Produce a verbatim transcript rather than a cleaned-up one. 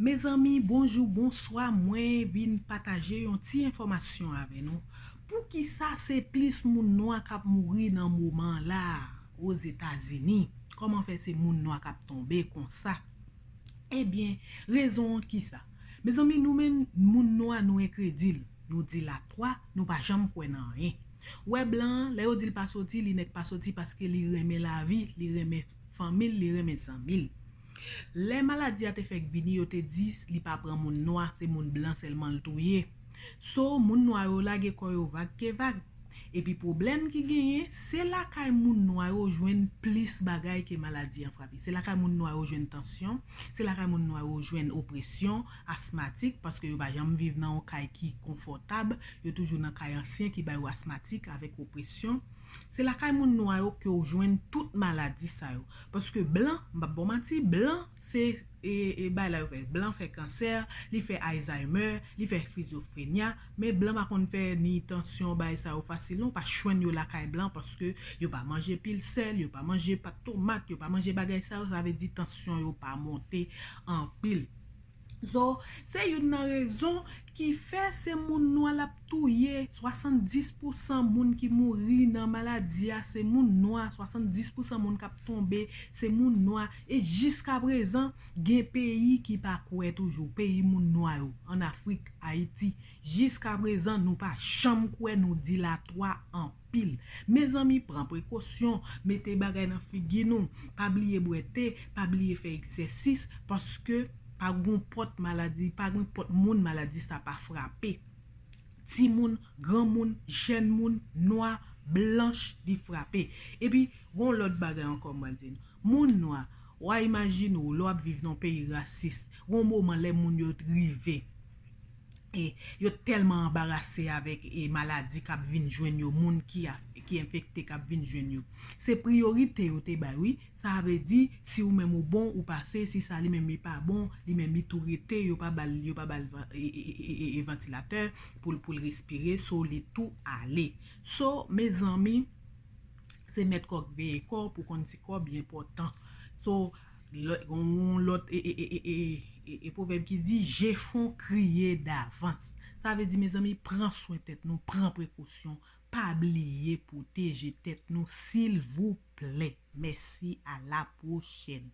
Mezanmi, bonjou, bonswa, mwen vin pataje yon ti enfòmasyon avè nou. Poukisa se plis moun nwa k ap mouri nan moman la Ozetazini? Kòman fè se moun nwa k ap tonbe konsa? Ebyen, rezon an kisa? Mezanmi, nou menm moun nwa, nou enkredil, nou dilatwa, nou pa janm kwè nan anyen. Ou wè blan an, lè yo di l pa soti, li nèk pa soti paske li renmen lavi, li renmen fanmi l, li renmen zanmi l. Lè maladi a te fèk vini, yo te di li pa pran moun nwa, se moun blan sèlman l touye. So, moun nwa yo lage kò yo vag ke vag. Epi pwoblèm ki genyen, se lakay moun nwa yo jwenn plis bagay ke maladi an frape. Se lakay moun nwa yo jwenn tansyon, se lakay moun nwa yo jwenn opresyon, asmatik, paske yo pa janm viv nan yon kay ki konfòtab, yo toujou nan kay ansyen ki ba yo asmatik avèk opresyon. Se lakay moun nwa yo ke w jwenn tout maladi sa yo. Paske blan, m p ap ba w manti, blan se e, e bay la yo fè. Blan fè kansè, li fè Alzheimer, li fè skizofrenia, men blan pa konn fè ni tansyon, bay sa yo fasil non, pa jwenn yo lakay blan paske yo pa manje pil sèl, yo pa manje pat tomat, yo pa manje bagay sa yo, sa vle di tansyon yo pa monte anpil. So, se youn nan rezon ki fè se moun nwa l ap touye. Swasanndis pousan moun ki mouri nan maladi a se moun nwa. Swasanndis pousan moun k ap tonbe se moun nwa. E jiska prezan, gen peyi ki pa kwè toujou. Peyi moun nwa yo, ann Afrik, Ayiti. Jiska prezan, nou pa janm kwè, nou dilatwa anpil. Mezanmi, pran prekosyon, mete bagay nan figi nou, pa bliye bwè te, pa bliye fè egzèsis, paske pa gon pòt maladi, pa gon pòt moun maladi sa pa frape. Timoun, granmoun, jèn moun, nwa, blanch, li frape. Epi, gon lòt bagay ankò mwen di nou. Moun nwa, w a imajine w lè w ap viv nan yon peyi rasis, gon moman lè moun yo rive, e yo tèlman anbarase avèk e maladi k ap vin jwenn yo, moun ki a, ki enfekte k ap vin jwenn yo. Se priyorite yo te bay, wi. Sa vle di, si ou menm ou bon, ou pase, si sa li menm li pa bon, li menm li tou rete, yo pa ba l, yo pa ba l van- e, e, e, e, e vantilatè pou l, pou l respire, so li tou ale. So, mezanmi, se mèt kò k veye kò pou konn si kò byen pòtan. So, lè, gon lòt e, e, e, e, e, e, e pwovèb ki di, je fon kriye davans. Sa vle di, mezanmi, pran swen tèt nou, pran prekosyon, pa bliye pwoteje tèt nou, silvouplè. Mèsi, a la pwochèn.